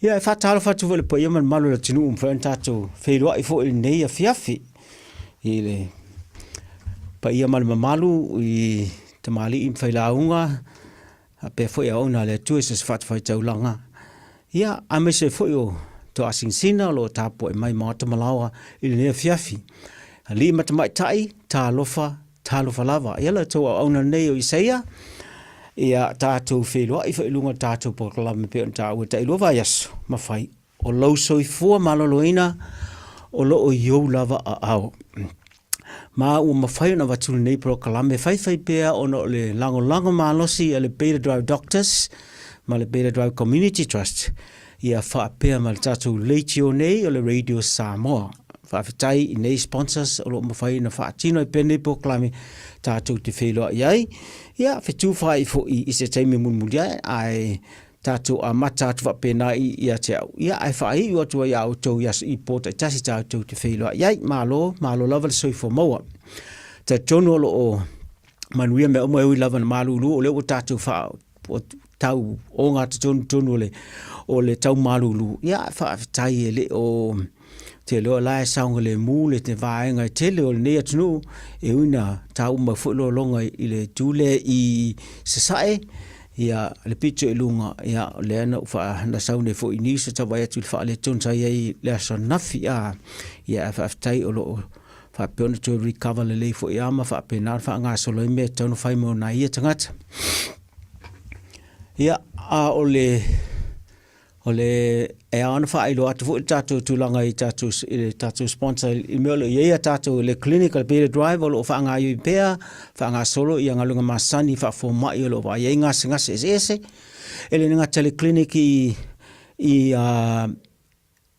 Ia, e faatalofa atu foi i le paia ma le mamalu o le atunuu ua mafai ona tatou feiloai foi i lenei afiafi i le paia ma le mamalu i tamalii ma failauga faapea foi auauna a le Atua i so o se fatafaitaulaga. Ia, aemaise foi o toasinasina o lo o tapuai mai maota ma laoa i lenei afiafi. Alii ma tamaitai, talofa, talofa lava. Ia, la outou auauna lenei o Isaia, ia tatou feiloai foi i luga o le tatou polokalame pei ona taua tailua vaiaso ma fai o lou soifua maloloina o lo o i ou lava aao. Ma ua mafai ona avatu lenei polokalame faifai pea ona o le lagolago malosi a le Beta Drive Doctors ma le Beta Drive Community Trust ia faapea ma le tatou leitio nei o le Radio Samoa. Faafetai i nei sponsors o lo o mafai ona faatino ai pea nei polokalame tatou te feiloai ai. Ia, fetufaai foi i se taimi mulimuli ae, ae tatou amata atu faapena i, ia te au, ia, ae faaiu atu ai ia outou i aso i po taitasi tatou te feiloai ai. Malo, malo lava le soifua maua. Talitonu o lo o manuia mea uma e ui lava ina malulu, o lea ua tatou faa, tau ogatotonu tonu o le, o le tau malulu. Ia, faafetai e le o, te iloa la e saogalemu le te vaega e tele o lenei atunuu, e ui ina taua mai foi lologa i le itu lea i Sasae, ia le pito i luga, ia o lea na ou faa, na sau nei foi i news e tau vaai atu i le faaletonu sa i ai i le aso ananafi, a, ia ae faafetai o lo o faapea ona toe recover lelei foi lava ma faapena ona faagasolo ai mea e tatau ona fai mo nai ia tagata. Ia, a o le o le e ao ona faailoa atu foi le tatou tulaga i tatou i le tatou sponsor i mea o lo o i ai a tatou le clinic o le Beta Drive o lo o faagaoioi pea, faagasolo ia galuega masani faafomai o lo o vaai ai gasegase eseese. E le gata i le clinic i i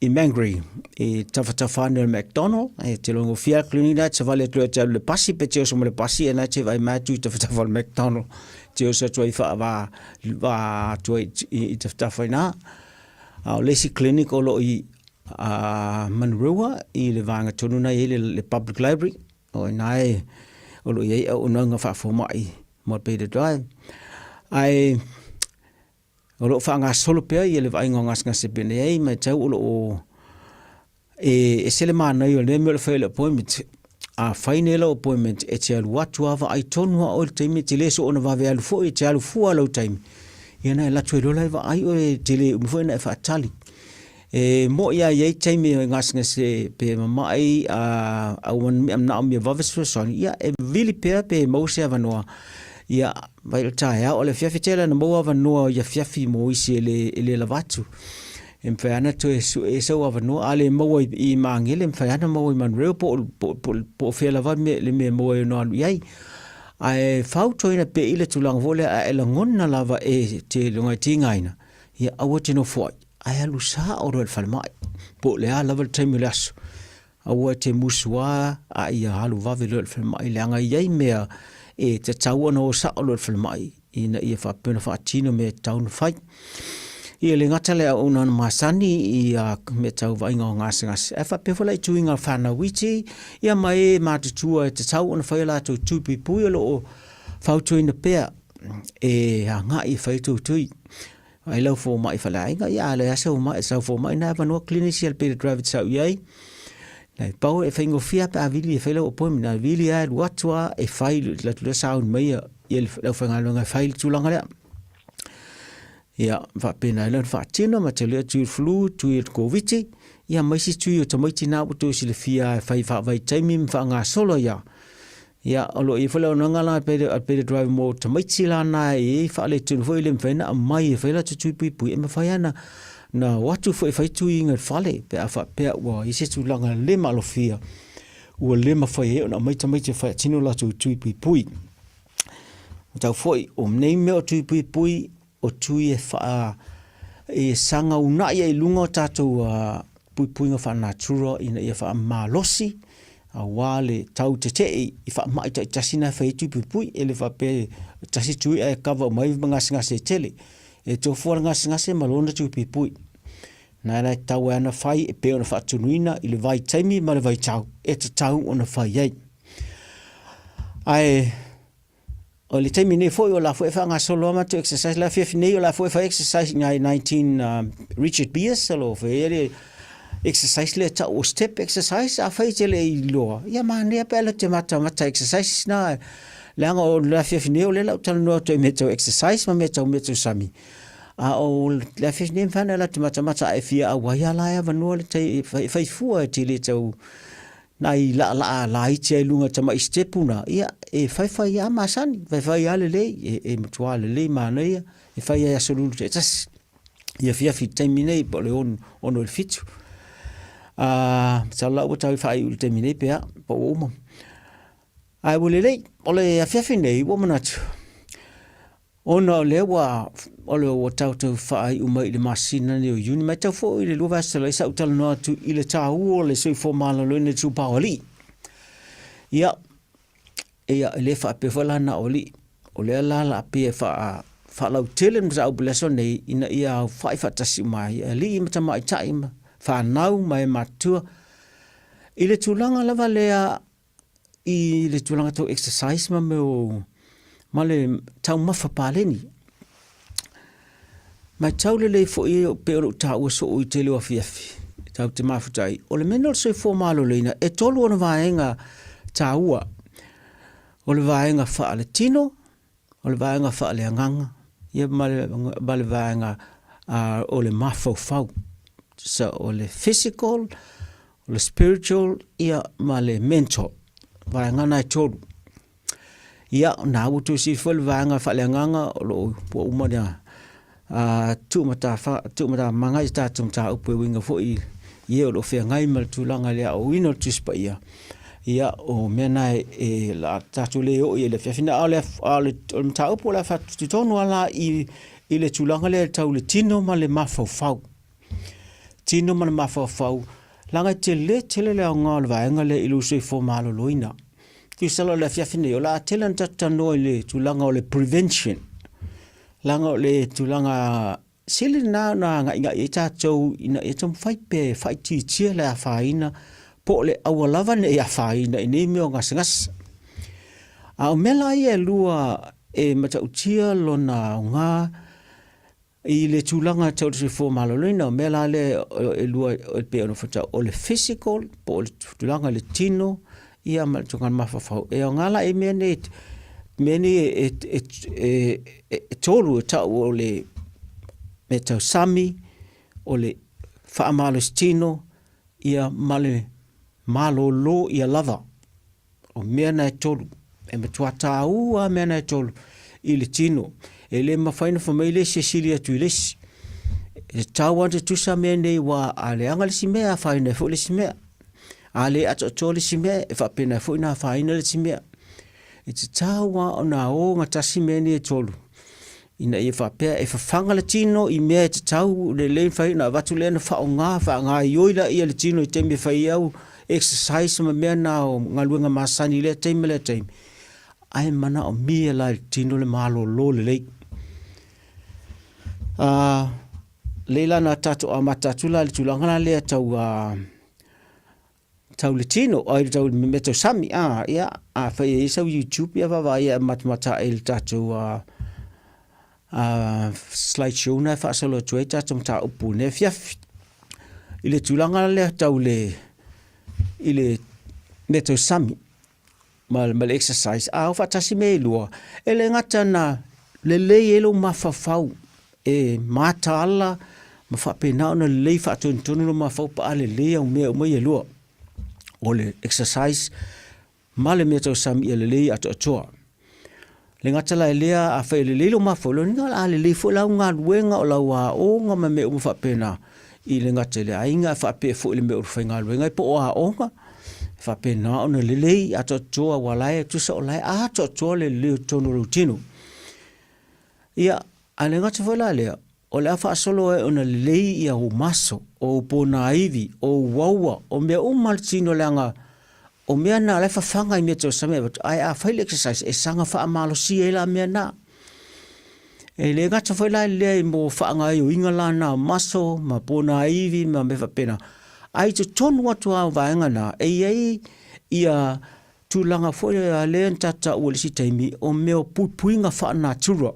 i Mangere, i tafatafa ane o le McDonald, e te logofia le clinic na, e te savali atu e te alu i le pasi, pe te oso ma le pasi, e na te vaai mai atu i tafatafa o le McDonald, te oso atu ai wha, va atu ai i, i tafatafa i nā. A o le isi clinic o lo o i a Manurewa, i le vaega tonu na i ai le, le public library, o i nā e, o lo o i ai auaunaga faafomai mo le Beta Drive. Ae, O lo o faagasolo pea ia le vaaiga o gasegase pei ona i ai, matau o lo o e ese le manaia o lenei mea o le fai o le appointment. A fai nei lau appointment, e te alu atu lava vaai tonu lava oe i le taimi, e te le soona vave alu foi, e te alu fua lou taimi. Ia ona e alu atu ai loa la e vaai oe, e te le umi foi ona e faatali. E moni lava e i ai taimi e gasegase pe mamai a ua manaomia vave se fesoasoani, ia e vili pea pe maua se avanoa. Ia, mai le taeao o le afiafi tele ona maua avanoa i afiafi mo isi e le, e le lava atu. E mafai lava ona toe sue sou avanoa, a le maua i, i Magele, e mafai lava ona maua i Manurewa po o, po, po, po o fea lava le mea, le mea e maua ai ona alu i ai. Ae fautuaina pea i le tulaga foi lea, a e lagona lava e te luga e tigaina, ia aua e te nofo ai, ae alu sao loa i le falemai, po o le a lava le taimi o le aso. Aua e te musu a, a ia alu vave loa i le falemai, leaga e i ai mea e tatau ona o sao loa i le falemai, ina ia faapea ona faatino mea e tatau ona fai. Ia le gata le auauna masani i a mea tau vaaiga o gasegase, ae faapea foi la i tuiga fanau iti, ia ma e matutua e tatau ona fai a latou tui puipui o lo o fautuaina pea e agai e fai tou tui. Ai lau fomai faleaiga, ia a leai sau mai, sau fomai na avanoa clinic sia le Peter Dravid sau i ai. Nai pau e faigofie pe a vili e fai lau appointment, a vili a alu atu a e fai le atu lea sauni mai ia ia le aufaigaluega e fai le tulaga lea. Ia faapena ai lea ona faatino ma te lea tui o le flu, tui o le Koviti, ia ma isi tui o tamaiti na ua toe silafia e fai faavaitaimi ma faagasolo ia. Ia, o lo o i ai foi le auaunaga la a Peter Driver mo tamaiti la na e i ai faaletonu foi e le mafai ona aumai e fai latou tui puipui, e mafai lava ona o atu foi e fai tuiga i le fale pe a faapea ua i ai se tulaga le maalofia ua le mafai ai ona aumai tamaiti e faatino latou tui puipui. Matau foi, o nei mea o tui puipui, o tui e faa e saga uunai ai i luga o tatou puipuiga faanatura ina ia faamalosi aua le tau tetee i faamai taitasi na e fai ai tui puipui. E le faapea e tasi tui ae kava uma ai ma gasegase e tele. E tofu lava le gasegase ma lona tui puipui. Na la e tatau ai ona fai e pei ona faatunuina i le vaitaimi ma le vaitau e tatau ona fai ai. Ae O le taimi nei foi o la foi e faagasolo lava matou exercise le afiafi nei o la foi e fai exercise i ina i 19 Richard Beers o lo o fai ai le exercise lea e tau o step exercise. Afai e te le i iloa, ia manaia pe a alu e te matamata exercise na leaga o le afiafi nei o lea o le a ou talanoa atu ai i mea tau exercise ma mea tau meatausami. A o le afiafi nei e mafai ona e alu atu e matamata a e fia auai lava la e avanoa le tai e fai fua e te le tau nai laalaa laiti ai i luga o tamai sitepu na, ia, e faifai lava masani, faifai lava lelei, e, e matua lelei manaia, e fai ai aso lulu taitasi i afiafi i le taimi nei po o le 6 i le 7. Masalo la ua tau faaiu i le taimi nei pe a, po ua uma. Ae ua lelei, o le afiafi nei ua manatu, Ona o lea ua, o le ua tatou faaiu mai i le masina lenei o Iuni, matau foi i le 2 vaiaso talu ai sa ou talanoa atu i le taua o le soifua maloloina i le itupa o alii. Ia, ia e le faapea foi la na o alii, o lea la la pei e faa, faalautele le mataupu i le aso nei ina ia aofai faatasi uma ai alii ma tamaitai ma fanau ma e matutua i le tulaga lava lea i le tulaga tau exercise ma mea o ma le taumafa paleni. Matau lelei foi e pei o lou taua soo i tele o afiafi tatou te mafuta ai, o le mea lenei o le soifua maloloina e tolu ona vaega taua. O le vaega faaletino, o le vaega faaleagaga, ia ma le, ma le vaega o le mafaufau. So, o le physical, o le spiritual, ia ma le mental. Vaega na e tolu. Ia, na ua tou silafia foi le vaega faaleagaga o lo o ua uma ona tuumatamaga i tatou mataupu e uiga foi i e o lo o feagai ma le tulaga i le aoaoina o le Tusi Paia. Ia, o mea na e la tatou le oo i ai i le afiafi nei, a o le, a o le mataupu o le a faatutonu lava la i, i le tulaga lea tau le tino ma le mafaufau. Tino ma le mafaufau, leaga e tele tele le aoga o le vaega lea i lou soifua maloloina. Tusa la o le afiafi nei, o le a tele ona tatou talanoa i le tulaga o le prevention, leaga o le tulaga sili lena ona agaigai ai tatou ina ia taumafai pea e faaitiitia le afaina po o le aua lava ne i afaina i nei mea o gasegase. A o mea la ia e lua e matautia lona aoga i le tulaga tau le soifua maloloina, o mea la lea e lua e pei ona faitau, o le physical po o le tulaga i le tino ia ma le tulaga mafaufau. E aoga la i mea nei, mea nei e tolu e tau o le mea tau sami, o le faamalositino, ia ma le malolo ia lava. O mea na e tolu, e matua tāua lava mea na e tolu i le tino. E le mafai ona fai mai le isi e sili atu i le isi. E tatau lava ona tutusa mea nei aua a leaga le isi mea e afaina ai foi le isi mea. A le atoatoa le isi mea, e faapena foi ona afaina le isi mea. E tatau lava ona ogatasi mea nei e tolu ina ia faapea e fafaga le tino i mea e tatau lelei ona fai ona avatu lea ona faaaoga faagaoioi laia le tino i taimi e fai ai au exercise ma mea na o galuega masani i lea taimi ma lea taimi, ae manaomia la e le tino le malolo lelei. Lea la na tatou amata atu la i le tulaga la lea tau tau le tino, ai tau le mea tau sami, a, ia, afai e i ai sau YouTube, ia vaavaai e matamata i le tatou slide show na e faasolo atu ai tatou mataupu i lenei afiafi. I le tulaga lea tau le, i le mea tau sami ma, ma le exercise, a o faatasi mea e lua, e le gata na lelei ai lou mafaufau e mataala ma faapena ona lelei faatonutonu lou mafaufau pe a lelei au mea uma ia e lua, o le exercise ma le mea tau sami ia lelei atoatoa. Le gata la i lea, afai e lelei lou mafaufau, lona uiga o le a lelei foi lau galuega, o lau aoga ma mea uma faapena, i le gata i le aiga ae faapea foi i le mea o le faigaluega ai po o aoga, e faapena ona lelei atoatoa aua o la e tusa o la e atoatoa le lelei o totonu o lou tino. Ia, ae le gata foi la lea, o le a faasolo ai ona lelei ia ou maso, o ou ponaivi, o ou aua, o mea uma le tino leaga o mea na o la e fafaga i mea tausami e avatu, ae a fai le exercise e saga faamalosia ai la mea na. E le gata foi la i lea mo faagaoioiga la na o maso ma ponaivi ma mea faapena, ae i totonu atu lava o vaega na e i ai ia. tulaga foi lea lea na tatou taua i le isi taimi, o mea o puipuiga faanatura.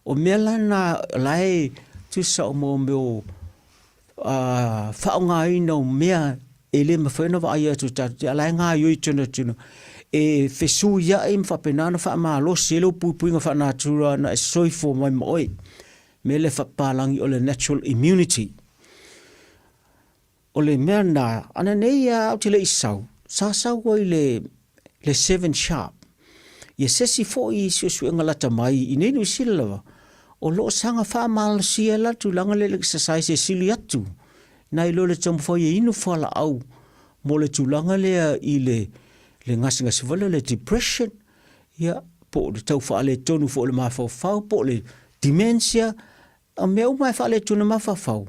O mea la na la e tusa o mea o faaaogaina o mea e le mafai ona vaaia atu e tatou a o la e gaoioi i totonu o le tino e fesuiai ma faapena ona faamalosi ai lou puipuiga faanatura ona e soifua mai ma oe. Mea lea faapapalagi o le natural immunity. O le mea lena, ananei lava ou te le i sau, sa sau ai le, le Seven Sharp. Ia se isi foi suesuega lata mai i nei Niu Sila lava, o lo o saga faamalosia la le tulaga lea i le exercise e sili atu nai lo le taumafai e inu fualaau mo le tulaga lea i le, le gasegase foi lea o le depression, ia, po o le tau faaletonu foi o le mafaufau, po o le dementia, O mea uma e faaletonu le mafaufau,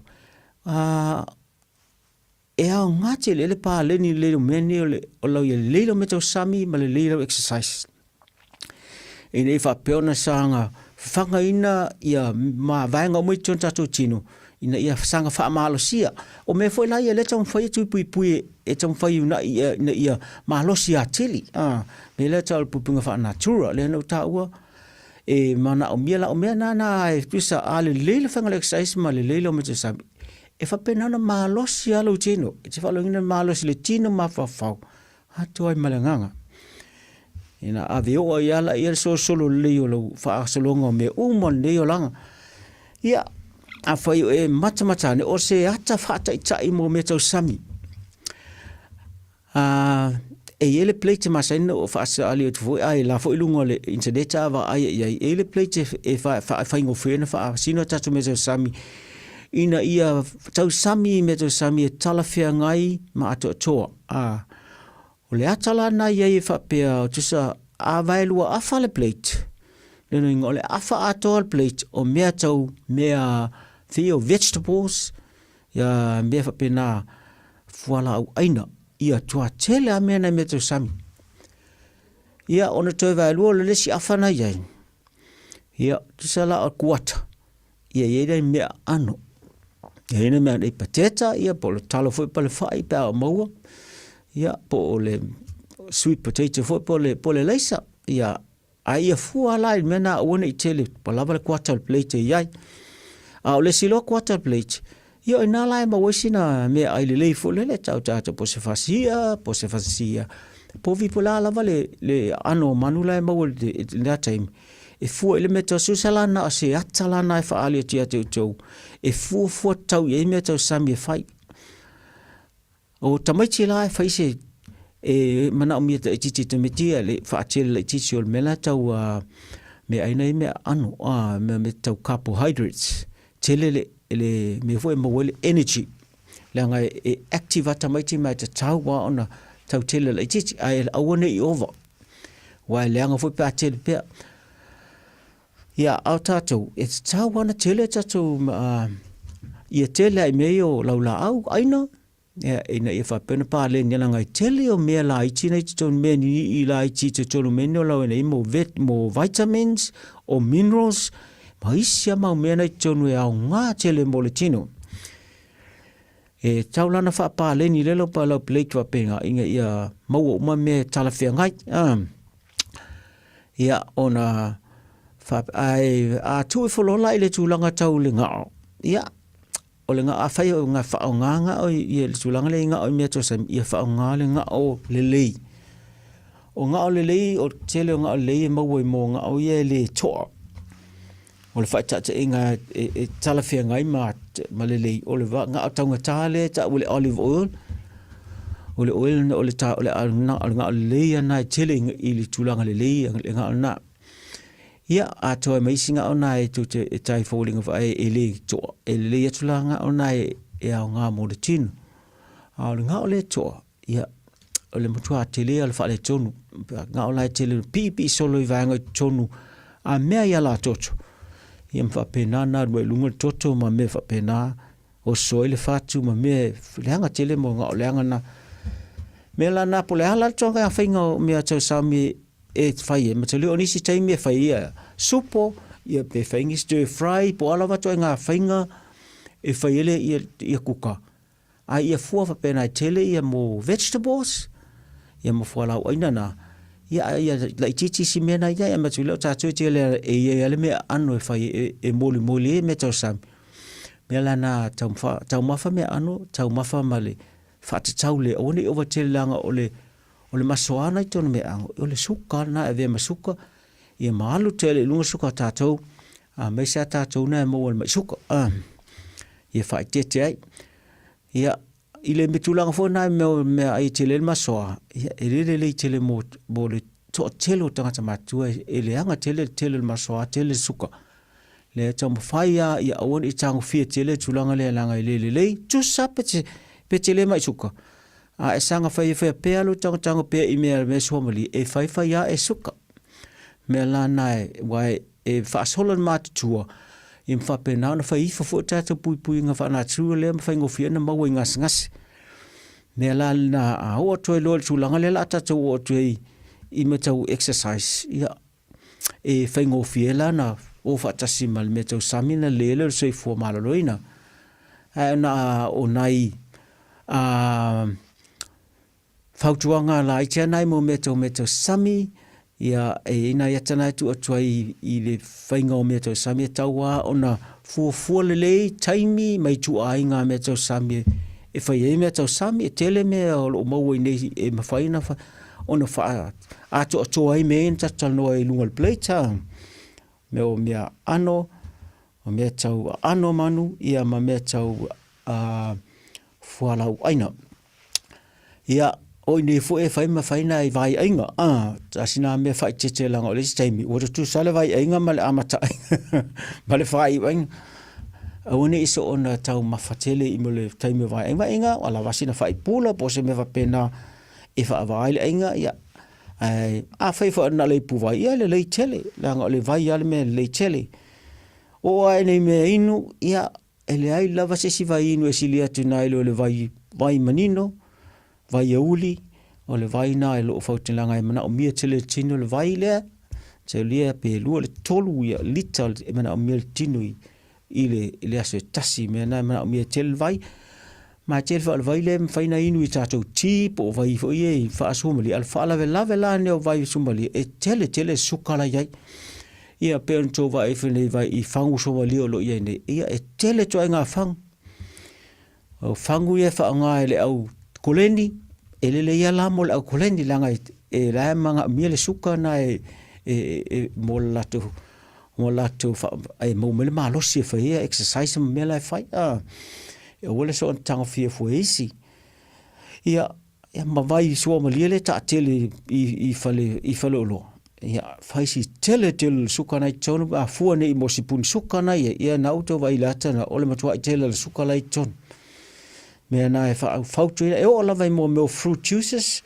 e aoga tele ai le paleni lelei o mea nei o le, o lau ia lelei lau meatausami ma lelei lau exercise. Ina ia faapea ona saga fafagaina ia mavaega uma i totonu o tatou tino ina ia saga faamalosia. O mea foi la ia lea e taumafai e tuipuipui e taumafai e uunai ina ia malosi atili. Mea lea e tau o le puipuiga faanatura lea na ou taua e manaomia la o mea na na e tusa a lelei le faiga o le exercise ma lelei lau meatausami e faapena ona malosi lava lou tino. E te faalogoina le malosi i le tino mafaufau atoa ai ma le agaga. Ina ave oo ai lava laia le solosolo lelei o lau faasologa o mea uma o lenei olaga. Ia, afai o e matamata ane, o se ata faataitai mo meatausami. E i ai le plate masani na ou faasaali atu foi, a la foi i luga o le internet a vaai i ai, e i ai le plate e faafaigofie ona faasino a tatou meatausami ina ia tausami i meatausami e talafeagai ma atoatoa. O le ata la lena e i ai e faapea, tusa a vaelua afa le plate, lona uiga o le afa atoa o le plate o mea tau mea pei o vegetables, ia mea faapena fualaau aina ia tua tele a mea nai mea tausami. Ia ona toe vaelua o le isi afa na iai, ia tusa la o kuata, ia iai nai mea ano. Ia iai nai mea ano, pateta, ia po o le talo foi po o le fai pe a o maua, ia po o le sweet potato foi po o le laisa, ia A ia fua la i le mea na aua ne i tele, ua lava le quarter plate e i ai. A o le isi loa quarter plate, ia o ina la e maua ai sina meaai lelei foi lele, tau tatou po o se fasi i'a, po o se fasi povi po o le a lava le, le aano o manu la e maua i lena taimi, e fua i le mea tausami la na o se ata la na e faaali atu ia te outou, e fuafua tatau i ai meatausami e fai. O tamaiti la e fai se e manaomia laitiiti e tamaiti ia le faatele laitiiti o le mea la tau meaai nei mea aano mea mea tau carbohydrates tele le le mea foi e maua ai le energy leaga e active lava tamaiti ma e tatau lava ona tau tele laitiiti ae aua ne i ova aua e leaga foi pe a tele pea. Ia, a o tatou, e tatau lava ona tele tatou, ia tele lava i mea ia o laulaau, aina, ia, ina ia faapea ona paleni, leaga e tele o mea laiti nei i totonu, mea ninii laiti i totonu o mea nei o lauina ai mo vet, mo vitamins, o minerals, ma isi lava mau mea nei i totonu e aoga tele mo le tino. E tatau la ona faapaleni lea lau lau plate faapena ina ia maua uma mea e talafeagai. Ia, ona faapea, ae a tuu ifo loa la i le tulaga tau le gao, ia, o le gao, afai o ga faaaoga gao i le tulaga lea i gao i meatausami, ia faaaoga le gao lelei. O gao lelei, o le tele o gao lelei e maua i mo gao ia e le toa. O le faataitaiga e talafeagai ma, ma lelei, o le gao taugata lea e tau o le olive oil, o le oil o le ta, o le, o le gao lelei ana e tele i le tulaga lelei le gao lena. Ia, atoa ai ma isi gao na e tou te e tai foliga fae e le toa, e lelei atu la gao na e, e aoga mo le tino. A o le gao le toa, ia, o le matua tele o le faaletonu. Gao la e tele piipii solo i vaega i totonu a mea ia la toto. Ia ma faapena na alu ai i luga le toto ma mea faapena oso ai le fatu ma mea leaga tele mo gao leaga na. Mea la na po o le a la le tulaga faiga o mea tausami e fai ai. Matalio o nisi taimi e fai ia supo, ia pe fai ni stir fry, po o a lava ituaiga faiga e fai ai le ia, ia kuka. A ia fua faapena e tele ia mo vegetables, ia ma fualaauaina na, ia a ia laitiiti isi mea na i ai, ae manatu lea o tatou e tele e i ai lava le meaaano e fai e molimoli ai mea tausami. O le mea la lena, taumafa meaaano, taumafa ma le faatatau lea, aua ne i ova tele leaga o le O le masoa na i totonu o meaago, o le suka lena e avea ma suka, ia ma alu tele i luga suka a tatou, aemaise lava tatou na e maua i le mai suka, ia faaeteete ai. Ia, i le tulaga foi lena i mea o meaai e tele ai le masoa, ia e le lelei tele mo le toatele o tagata matutua, e leaga tele le tele o le masoa, tele le suka. Lea e taumafai lava ia aua ne i tagofia tele le tulaga lea leaga e le lelei, tusa pe tele mai suka, A e saga fai faia pea lou tagotago pea i mea mea suamalie, e fai fai a e suka. Mea la na e, ua e, e faasola le matutua, ia ma faapena ona fai ifo foi tatou puipuiga faa-natural lea ma faigofie ona maua i gasegase. Mea la lena, a oo atu ai loa i le tulaga lea o le a tatou oo atu ai i mea tau exercise, ia, e faigofie la ona o faatasi ma le mea tau sami ona lelei ai lea o le soifua maloloina. Ae ona o nai fautuaga laiti lava nai mo mea tau mea tau sami, ia e i ai nai ata na e tuu atu ai i le faiga o mea tau sami, e tatau lava ona fuafua lelei taimi ma ituaiga mea tau sami e fai ai mea tau sami. E tele mea o lo o maua i inei e mafai ona faaatoatoa ai mea ia na tatou talanoa ai i luga o le plate, mea o mea aano, o mea tau aano manu, ia ma mea tau fualaau aina. Ia, o i inei foi e fai ma fai nai vaiaiga, tasi na mea faaeteete leaga o le isi taimi ua tutusa le vaiaiga ma le amataiga ma le faaiuaiga. Aua ne i soona taumafa tele i le taimi o vaiaiga, vaiaiga ua lava sina faipula po o se mea faapena e faava ai le aiga, ia. Ae afai foi na o le ipuvai, ia e lelei tele, leaga o le vai lava le mea e lelei tele. Oo ae nei mea inu, ia, e leai lava se isi vai inu e sili atu nai lo le vai, vai manino, vai auli, o le vai na e loo fautinaga e manaomia tele le tino le vai lea, taulia pe lua le tolu ia lita e manaomia le tino i, i le, i le aso e tasi, mea na e manaomia tele le vai. Ma e tele foi o le vai lea e mafai ona inu i tatou tea po o vai foi ia i faasuamalie, a o le faalavelave la lenei o vai suamalie, e tele tele suka la e i ai. Ia pei ona outou vaai ifo nei vai i fagu suamalie o lo o i ai nei, ia e tele ituaiga fagu. O fagu ia e faaaoga e le au koleni, e lelei lava la mo le au koleni leaga e la e manaomia le suka lena e, e, e, mo le latou mo latou e maua mai le malosi e fai ai exercise ma mea la e fai. A, e aua le soona tagofia fua e isi. Ia, ia ma vai suamalie lea e taatele i, i fale, i faleoloa. Ia, fai si tele tele le suka na i totonu, a fua nei mo sipuni suka na ia, ia na uto vai le ata na, o le matuai tele le suka la i totonu. Mea na e fautuaina, e oo lava i mo mea o fruit juices,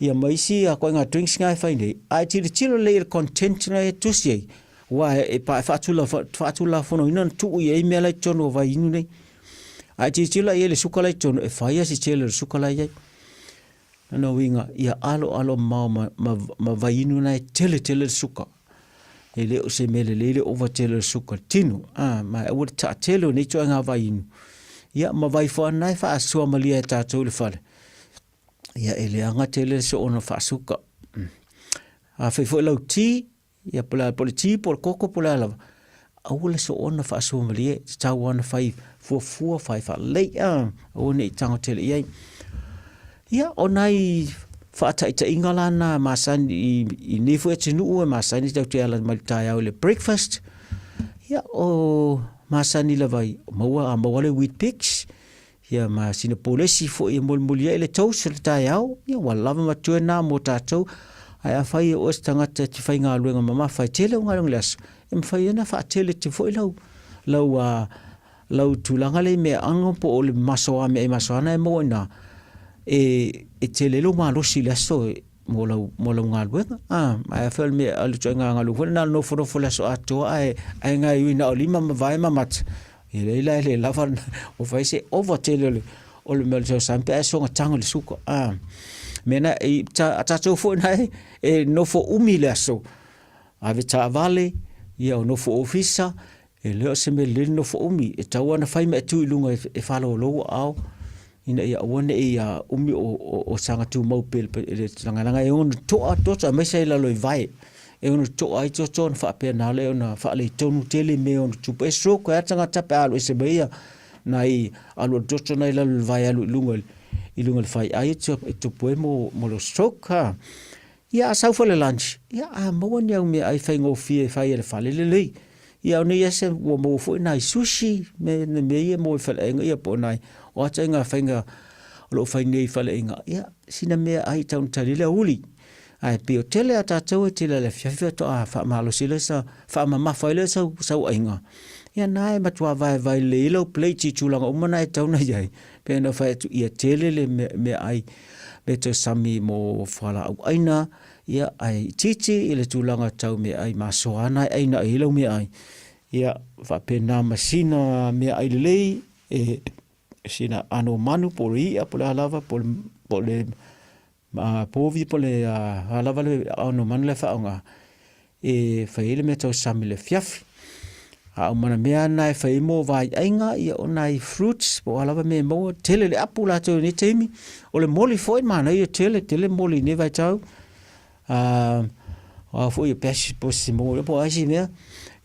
ia ma isi a koe ngā drinks ngā e whai nei, a e tilotilo lelei i le content na e tusi ai, aua e, e, e faatula, faatulafonoina na tuu i ai mea la i totonu o vai inu nei. A e tilotilo i ai le suka la i totonu, e whai a si tele o le suka la i ai. Lona uiga, ia aloalo mamao ma, ma, ma vai inu na e tele tele le suka. E le o se mea lelei le ova tele o le suka tino. A, ma e aua le taatele o nei ituaiga vai inu. Ia, ma vai foa na e faasua malie e tātou i le fale. Ia, e leaga tele le soona faasuka. Afai foi lau tea, ia po o le tea po o le koko po o le a lava, aua le soona faasuamalie, tatau lava ona fai fuafua, fai faalelei, aua ne i tago tele i ai. Ia, o nai faataitaiga la na masani i, i nei foi atunuu e masani tatou te ala mai le taeao i le breakfast. Ia, o masani lava i maua, a maua le Weet-Bix, Ia ma sina polesi foi e molimoli ai le toast o le taeao, ia ua lava matua na mo tatou. Ae afai e oe se tagata e te faigaluega mamafa e tele au galuega i le aso, e mafai ai ona faatele atu foi lau, lau, uh, lau tulaga lea i meaaano po o le masoa, meaai masoa na e maua i ina, e, e tele ai lou malosi i le aso e, mo lau, mo lau galuega. Ah, ae afai o le mea, o le ituaiga galuega foi lena o le nofonofo i le aso atoa ae, ae gaoioi na o lima ma vae ma mata, e leai la e le lava, ua fai se ova tele o le, o le mea o le fesoasoani pe a e soga tago i le suka. Ah, mea na, i, ta, a tatou foi na e, e nofo umi i le aso, ave taavale, ia o nofo ofisa, e le o se mea lelei le nofo umi, e tatau lava ona fai ma e tu i luga e, e faalolou aao. ina ia aua ne i umi o saga tumau pea i le lagalaga e ono toa toto aemaise ai lalo i vae e ono toa ai toto ona faapena lea ona faaleitonu tele mea ono tupu. E stroke ai tagata pe a alu ese mai ia nai alu o le toto nai lalo i le vae alu i luga i luga i le faiai e tupu ai mo mo stroke ha. Ia a sau foi le lunch, ia a maua ni au meaai faigofie e fai e le fale lelei. Ia o nei aso ua maua foi nai sushi me me mea ia maua i faleaiga ia po o nai o a ituaiga faiga o lo o fai nei i faleaiga. Ia sina meaai tau ina tali le aoauli. Ae pei o tele a tatou e tele le afiafi faatoa faamalosi lea sa faamamafa ai lea sau sau aiga. Ia na e matua vaevae lelei ai lau plate i tulaga uma na e tatau ona i ai. Pei ona fai atu ia tele le meaai meatausami mo fualaau aina, ia ae itiiti i le tulaga tau meaai masoa na e aina ai lau meaai. Ia faapena ma sina meaai lelei e sina ano manu po o le i'a po o le a lava po o le povi po o le a lava le aano manu la e faaaoga e fai ai le meatausami i le afiafi. A o mana mea na e fai ai mo vaiaiga, ia o nai fruits po o a lava mea e maua, tele le apu latou i nei taimi. O le moli foi manaia tele, tele moli i nei vaitau. O a foi o pesi, po o se moli po o a isi mea,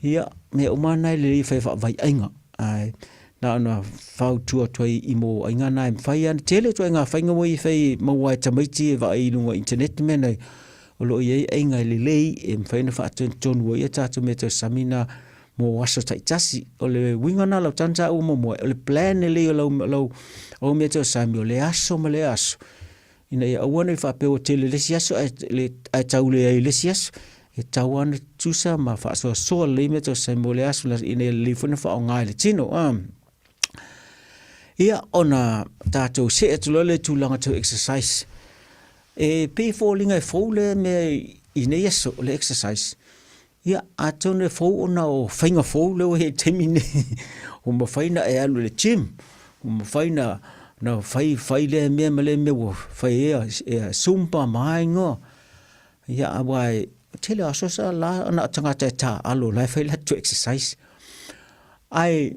ia mea uma na e lelei e fai faavaiaiga. Ae na ona fautua atu ai i mo aiga na e mafai lava ona tele ituaiga faiga ua i fai maua ai e tamaiti e vaai i luga o internet mea nei, o lo o i ai aiga e lelei e mafai ona faatonutonu ai a tatou meatausami na mo aso taitasi. O le uiga na o lau tala sa ou muamua, o le plan lelei o lau, lau, lau meatausami o le aso ma le aso, ina ia aua ne i faapea ua tele i le isi aso ae, le, ae tau leai i le isi aso. E tatau lava ona tutusa ma faasoasoa lelei meatausami mo le aso ina ia lelei foi ona faaaoga e le tino. Ia, ona tatou see atu loa lea i tulaga tau exercise. E pei e foliga e fou lea mea i nei aso, o le exercise. Ia, atonu e fou ona o faiga fou lea ua i ai i le taimi lenei, ua mafai ona e alu i le gym, ua mafai ona fai fai lea mea ma lea mea ua fai ai e Zumba ma a igoa. Ia, aua e tele o aso sa la na o tagata e taaalo la e fai latou exercise. Ae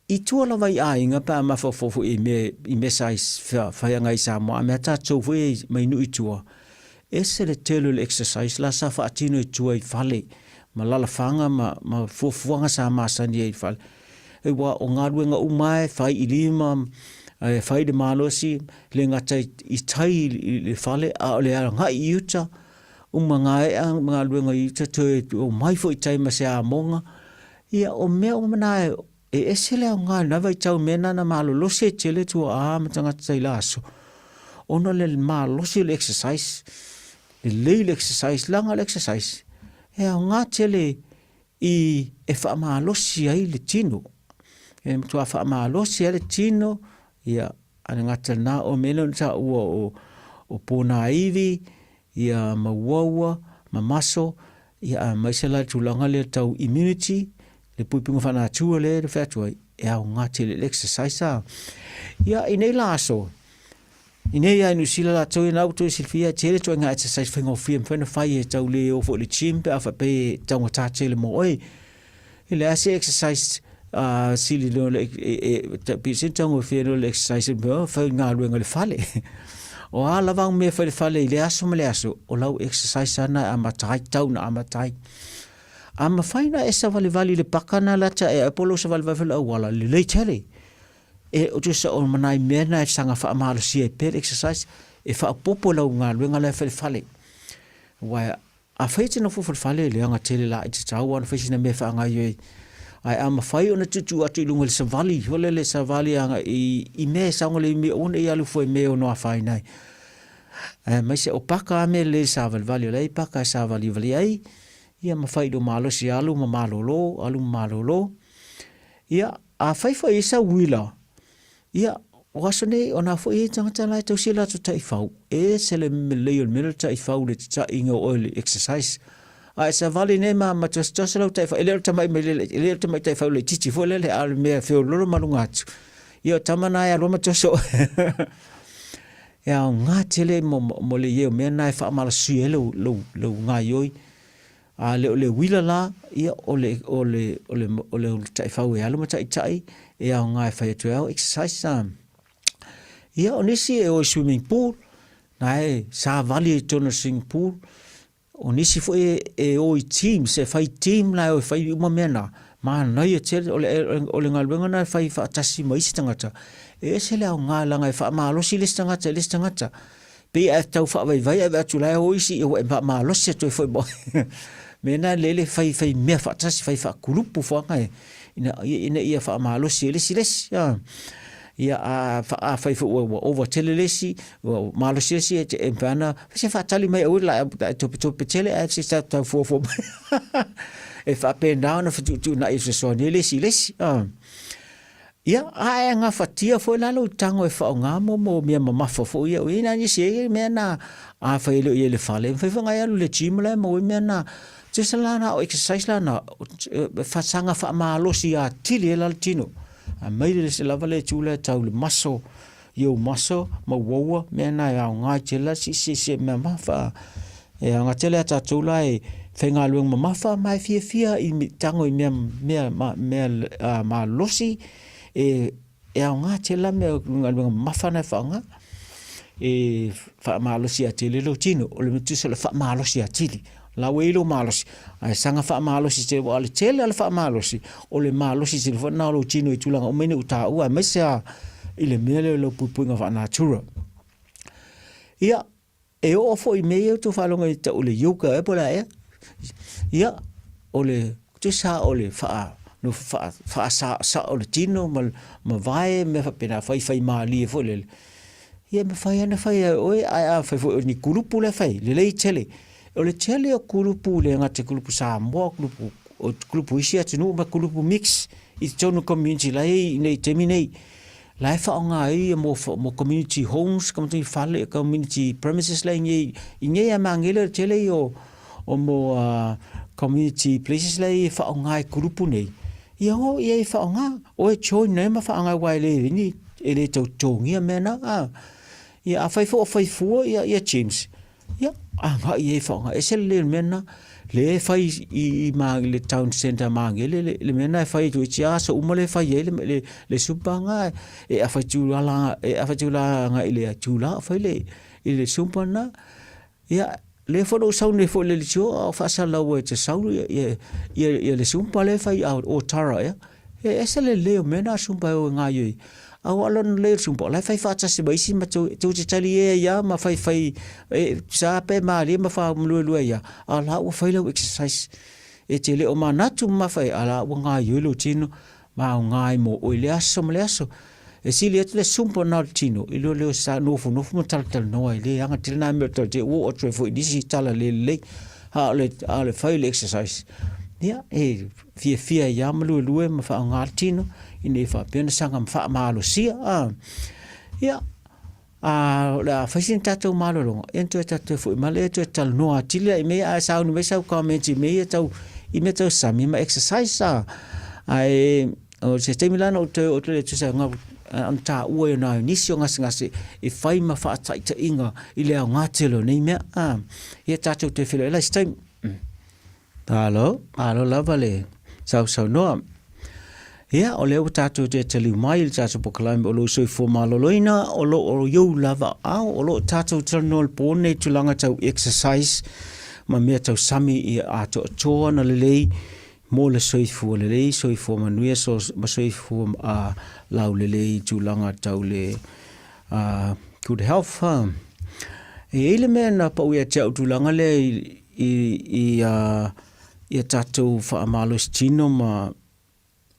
I tua lava i aiga pe a mafaufau foi i mea i mea sa faiaga ai i Samoa a mea tatou foi mai nuu i tua, ese le tele o le exercise la sa faatino i tua i fale ma lalafaga ma ma fuafuaga sa masani ai i fale. Aua o galuega uma lava e fai i lima, e fai i le malosi, le gata i tai i le fale a o le agai i uta, uma gaea galuega i uta toe omai foi i tai ma se amoga. Ia, o mea uma na e ese le aoga i lena vaitau i mea na na malolosi ai tele tuaa ma tagata i la aso, ona o le malosi o le exercise, lelei le exercise, leaga o le exercise e aoga tele i e faamalosi ai le tino. E matua faamalosi ai le tino, ia, a le gata i lena, o mea lea na taua o, o ponaivi, ia ma uaua, ma maso, ia aemaise la le tulaga lea tau immunity, le puipuiga faanatua lea e fai atu ai, e aoga tele le exercise a. Ia, i nei la aso, i nei lava i Niu Sila latou ia na ua toe silafia e tele ituaiga exercise faigofie e mafai ona fai e tau le o foi i le gym pe a faapea e taugata tele mo oe. E leai se exercise sili loa le e pei se taugofie loa le exercise e mea fai galuega i le fale. O a lava au mea e fai i le fale i le aso ma le aso, o lau exercise lava na e amata ai, tau na amata ai. A mafai ona e savalivali i le paka na lata e po o lou savalivali foi i le auala, lelei tele. E tusa o ma nai mea na e saga faamalosia ai pea le exercise, e faaopoopo i lau galuega la e fai i le fale. Aua Afai e te nofo falefale, leaga tele la i te tatau lava ona fai sina mea e faagaoioi ai. Ae a mafai ona tuutuu atu i luga i le savali, foi lele savali agai i, i mea e saogalemu aua ne i alu fua i mea e ono afaina ai. Aemaise o paka a mea lelei le savalivali, o la e i ai paka e savalivali ai, ia ma fai i lou malosi alu ma malolo, alu ma malolo. Ia, afai foi e i ai sau uila, Ia, o aso nei, o nā foi e tagata la e tausi e latou taifau, e ese le lelei o le mea lea o le taifau i le tataiga o oe i le exercise. A e savali nei ma ma tosetoso lau taifau, e le o le tamai mai le, e le o le tamai taifau laitiiti foi lele, a o le mea feololo ma luga atu. Ia, o tama na e alu lava ma toso oe. E aoga tele mo, mo le i ai o mea na e faamalosia ai lou, lou, lou gaoioi. A le o le uila la, ia, o le, o le, o le, o le taifau e alu ma taitai, e aoga e fai atu ai au exercise. Ia, o nisi e o i swimming pool, na e savali i totonu o le swimming pool. O nisi foi e o i teams, e fai team la e o e fai uma mea na. Manaia tele, o le, o le galuega na e fai faatasi ma isi tagata. E ese le aoga leaga e faamalosi le isi tagata i le isi tagata. Pei a e tau faavaivai ae vaai atu la e o isi ua e faamalosi atu ai foi ma oe. Mea na lele fai fai mea faatasi, fai faakulupu fuaga e ina, ina ia faamalosi e le isi le isi. Ia, a, afai foi ua, ua ova tele le isi, ua malosi le isi, e, e mafai ona, se faatali mai aua la e topetope tele ae se tau, tau fuafua mai. E faapena ona fetuutuunai e fesoasoani ai le isi i le isi. Ia, a e gafatia foi la lou tago e faaaoga mo mo mea mamafa foi ia. Ua i ai nisi e i ai mea na, afai e le o i ai i le fale, e mafai foi ona e alu i le gym la e maua ai mea na. Tusa la na o exercise la na, e saga faamalosi atili ai la le tino. Aumai le lava le itu lea e tau i le muscle, i ou muscle, mauaua, mea na e aoga ai tele la siisii mea mamafa. E aoga tele ia tatou la e faigaluega mamafa ma e fiafia i tago i mea, mea, mea malosi, e, e aoga tele la mea galuega mamafa na e faaaoga. E faamalosi atili ai lou tino, o le mea tusa o le faamalosi atili. La ua i ai lou malosi, ae saga faamalosi tele, aua o le tele o le faamalosi, o le malosi tele foi lena o lou tino i tulaga uma nei ua taua, aemaise lava i le mea lea o lau puipuiga faa-natura. Ia, E oo foi i mea ia ua outou faalogo i tau o le yoga ea po o le a ea. Ia, o le tusa o le faa, nofo faa, faasaosao o le tino ma, ma vae mea faapena, faifai malie foi lele. Ia, e mafai lava ona fai e oe, ae afai foi o ni kulupu la e fai, lelei tele. O le tele o kulupu, le gata i kulupu Samoa, kulupu, o kulupu isi atunuu ma kulupu mix i totonu o community la e i ai i le taimi nei. La e faaaoga ai ia mo, mo community homes, community fale, community premises la i nei, i nei a Magele o le tele ia o, o mo uh, community places la e faaaoga e kulupu nei. Ia o ia e faaaoga, o e join nei ma faaaoga aua e le ni, e le tau totogia mea na. Ah. Ia afai foi o fai fua ia, ia gyms, Ia, agai i ai e faaaoga. E ese lelei o le mea lena. Lea e fai i, i, ma, le town centre Magele, le, le mea lena e fai toeitiiti lava aso uma lea e fai ai le, le, le zumba lena. E afa itula, e afa itula agai i le itula o fai le, i le zumba lena. Ia, lea foi na ou sau nei foi i le leitio a o faasalalau e te sau ia, ia, ia, ia le zumba lea e fai a o Tara ea. E ese le lelei o mea na Zumba e o e gaoioi. A ua lona lelei o le Zumba, o la e fai faatasi ma isi ma tou, tou te talie ai lava ma faifai, e, sa pe malie ma faamaluelue ai lava, a o la ua fai lau exercise. E te le o manatu ma fai, a la ua gaoioi lou tino ma aoga ai mo oe i le aso ma le aso. E sili atu le Zumba na o le tino i lo le o sa nofonofo ma talatalanoa ai le aga tele na mea o tala ua oo atu ai foi i nisi tala le lelei, a o le, a o le fai o le exercise. Ia, e fiafia ai lava ma luelue ma faaaoga le tino ina ia faapea ona saga faamalosia. A, ia, a, o le a fai sina tatou malologa, ia ona toe tatou foi mai lea toe talanoa atili la i mea ia, ae sauni mai sau comment i mea ia tau, i mea tau sami ma exercise, a. Ae, o se taimi la ona ou toe oo atu lea e tusa ai ona taua ai o nisi o gasegase e fai ma faataitaiga i le aoga tele o nei mea. A, ia tatou toe feiloai la i se taimi. Malo, malo lava le sausaunoa. Ia, o lea ua tatou toe taliu mai i le tatou polokalame o lou soifua maloloina, o lo o iou lava ao, o lo o tatou talanoa i le pō nei tulaga tau exercise ma mea tau sami ia atoatoa ona lelei mo le soifua lelei, soifua manuia so, ma soifua uh, laulelei i tulaga tau le uh, good health. Ha. E i ai le mea na pau ia te au tulaga lea i, i, i, uh, ia tatou faamalosi tino ma,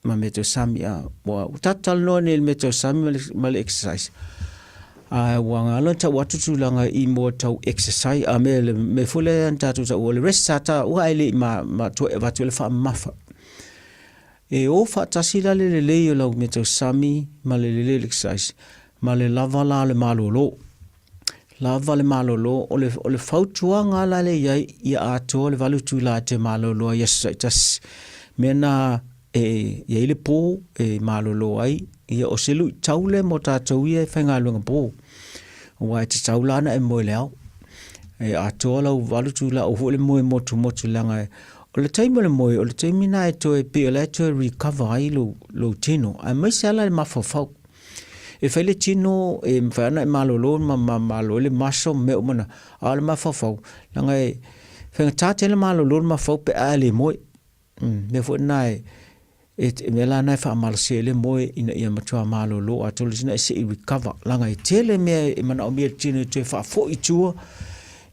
ma mea tau sami. A, ua, ua tatou talanoa nei i le mea tau sami ma le, ma le exercise. A, ua galo tau atu tulaga i mua tau exercise, a me, le, me foi lea na tatou taua, o le rest sa taua ae le i ma, ma toe avatu ai le faamamafa. E o faatasi la le lelei o lau mea tau sami ma le lelei o le exercise ma le lava la o le malolo. Lava le malolo, o le, o le fautuaga la lea i ai, ia atoa le 8 itula e te malolo ai i aso taitasi. Mea na e i ai le pō e malolo ai, ia o se luitau lea mo tatou ia e faigaluega pō. Aua e tatau la ona e moe i le ao. E atoa lau 8 itula, aua foi le moe motumotu leaga e, o le taimi o le moe, o le taimi lena e toe, pei o la e toe recover ai lou, lou tino, aemaise lava la le mafaufau. E fai le tino e mafai ona e malolo ma malo ai le muscle ma mea uma na, a o le mafaufau, leaga e faigata tele malolo le mafaufau pe a le moe. Mea foi lena e e mea la lena e faamalosia ai le moe ina ia matua malolo atoa le tino ae se i recover leaga e tele mea e manaomia e le tino e toe faafoi i tua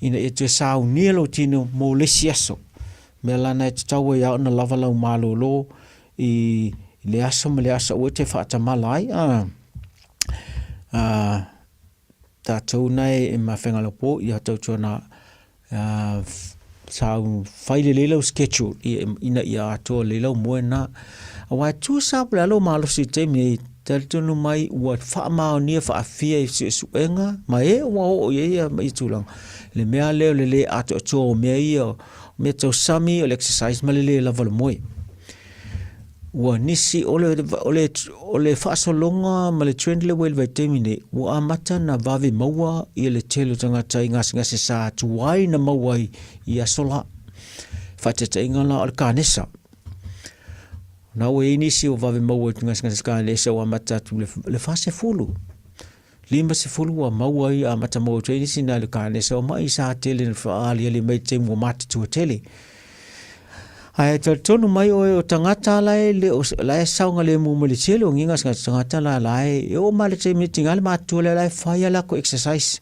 ina ia toe saunia lou tino mo le isi aso. Mea la lena e tatau ai lava ona lava lau malolo i le aso ma le aso aua e te faatamala ai. Tatou na e mafegalapo ia tautuana sa ou fai lelei lau schedule ina ia atoa lelei lau moe lena. Aua e tusa lava po o le a lou malosi i le taimi nei, talitonu mai ua faamaonia faafia i suesuega ma e ua oo i ai ia tulaga, le mea lea o le le atoatoa o mea ia, o mea tausami, o le exercise ma le le lava o le moe. Ua nisi, o le, o le, o le faasologa ma le trend lea ua i le vaitaimi nei, ua amata ona vave maua ia le tele o tagata i gasegase sa tuai na maua ai i aso la. Faataitaiga la o le kanesa. Na ua i ai nisi ua vave maua i gasegase kanesa ua amata atu i le 40. 50 ua maua ai amata maua atu ai nisi na le kanesa o mai sa tele na faaaliali mai taimi ua matutua tele. Ae talitonu mai oe o tagata la e le o la e saogalemu mai le tele o ni gasegase tagata la la e e oo mai le taimi e tiga le matutua lea la e fai a latou exercise.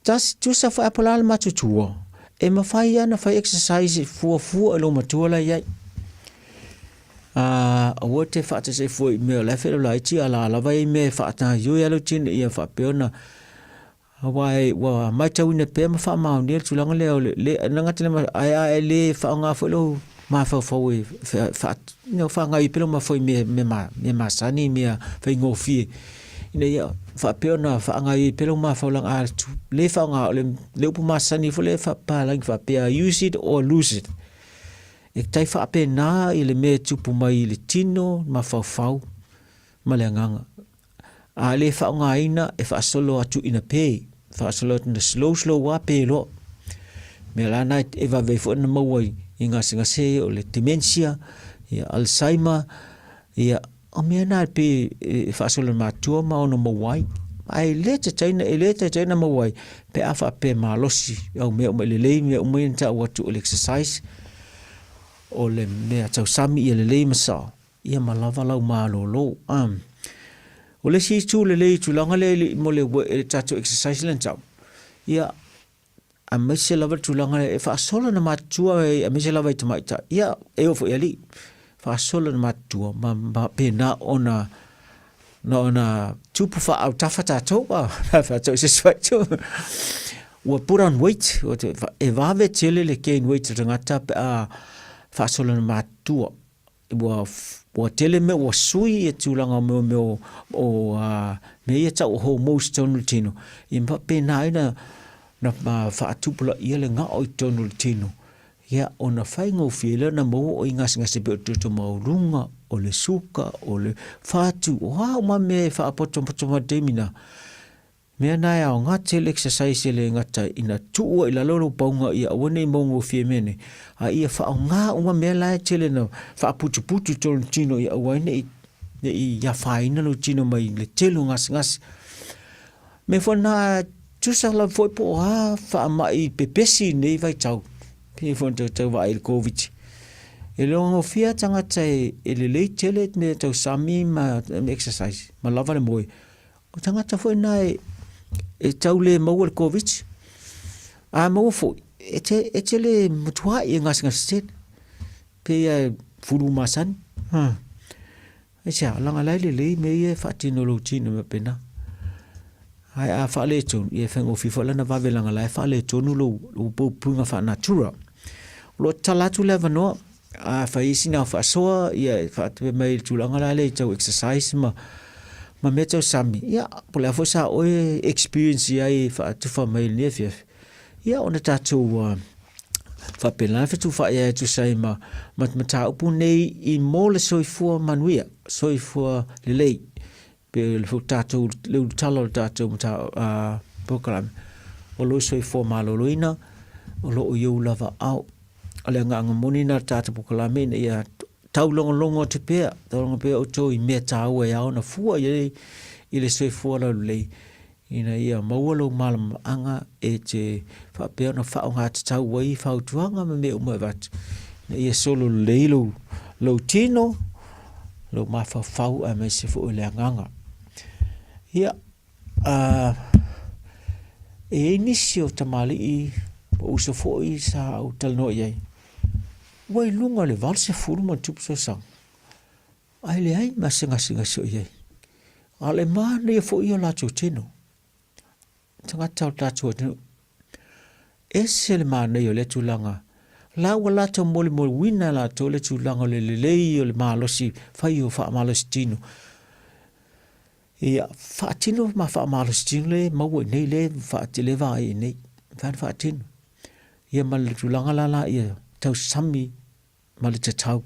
Tasi tusa foi a po o le a le matutua, e mafai lava ona fai exercise e fuafua i lou matua la e i ai. Aua e te faataisai fua i mea o la e feiloai laiti a o la lava e i ai mea e faataioi ai lou tino ia faapea ona aua ua matauina pea ma faamaonia le tulaga lea o le le gata i le ae a e le faaaoga foi lou mafaufau e faagaoioi pea lou mafaufau i mea masani mea faigofie ina ia faapea ona faagaoioi pea lou mafaufau leaga a le faaaoga o le upu masani foi lea faapapalagi faapea use it or lose it. E tai faapena i le mea e tupu mai i le tino, mafaufau ma le agaga. A le faaaogaina e faasolo atu ina pe, faasolo atu ina slow slow lava pe loa. Mea la na e vave ai foi ona maua i gasegase o le dementia, ia Alzheimer, ia o mea na e pei e faasolo matua ma ono maua ai. Ae le taitai na, e le taitai na maua ai pe a faapea e malosi au mea uma i lelei mea uma ia na tau atu o le exercise, o le mea tausami ia lelei ma sao, ia ma lava lau malolo. O le isi itu lelei i tulaga lea mo le tatou exercise lea na tau, ia aemaise lava le tulaga lea e faasolo ina matutua aemaise lava i tamaitai, ia e oo foi i alii, faasolo ina matutua ma faapena ona ona tupu faaautafa tatou faatau i se isi faaitu. Ua put on weight, e vave tele le gain weight o le tagata pe a faasolo ina matutua. Ua, ua tele mea ua sui ia tulaga o mea, mea o, o mea ia tau o hormones i totonu o le tino, ia ma faapena ai na, na faatupulaia le gao i totonu o le tino, ia ona faigofie lea ona maua o i gasegase pei o le toto maualuga, o le suka, o le fatu, o a uma mea e faapotopoto mai i le taimi lena. Mea na e aoga tele exercise e le gata ina tuu ai i lalo lou pauga ia aua ne i maugofie mea nei, a ia faaaoga uma mea la e tele ina faaputuputu i totonu o le tino ia aua ai ne i, ne i afaina lou tino mai le tele o gasegase. Mea foi na tusa lava foi po o a faamai pepesi i lenei vaitau, pei foi ona tau vaai i le Koviti. E le gofie tagata e lelei tele mea tausami ma exercise ma lava le moe. O tagata foi na e, e tau le maua le Koviti. A maua foi, e te, e te le matuai e gasegase tele. Pei e fulu masani. Ha. Aisea, leaga la e lelei mea ia e faatino lou tino mea pena. Ae a faaletonu, ia e faigofie foi lana vave leaga la e faaletonu lou, lou puipuiga faa-natura. O lo o tatala atu le avanoa, a fai ai sina faasoa, ia e faatupe mai i le tulaga la lea i tau exercise ma, ma mea tau sami, ia, po o le a foi sa oe experience i ai e faatufa mai i lenei afiafi, ia ona tatou faapena le fetufaai ai e tusa ai ma, ma mataupu nei i mo le soifua manuia, soifua lelei. Pei o le tatou, le ulutala o le tatou polokalame, o lou soifua maloloina, o lo o i ou lava ao. O le agaga moni lena o le tatou polokalame ina ia taulogologo atu pea, taulogologo pea outou i mea taua e ao ona fua i ai i le soifua laulelei ina ia maua lou malamalamaaga e te faapea ona faaaoga tatau ai fautuaga ma mea uma e avatu ina ia solo lelei lou, lou tino, lou mafaufau aemaise foi o le agaga. Ia, e i ai nisi o tamalii po o uso foi sa ou talanoa i ai, ua i luga o le 80 ma ona tupu tausaga, ae leai ma se gasegase o i ai. A o le manaia foi ia o latou tino, tagata o le tatou atunuu. Ese le manaia o lea tulaga. La ua latou molimauina e latou le tulaga o le lelei o le malosi fai o faamalosi tino. Ia, faatino ma faamalosi tino le maua i nei, le le vaai i nei. Mafai ona faatino. Ia ma le tulaga la la ia tausami ma le tatau.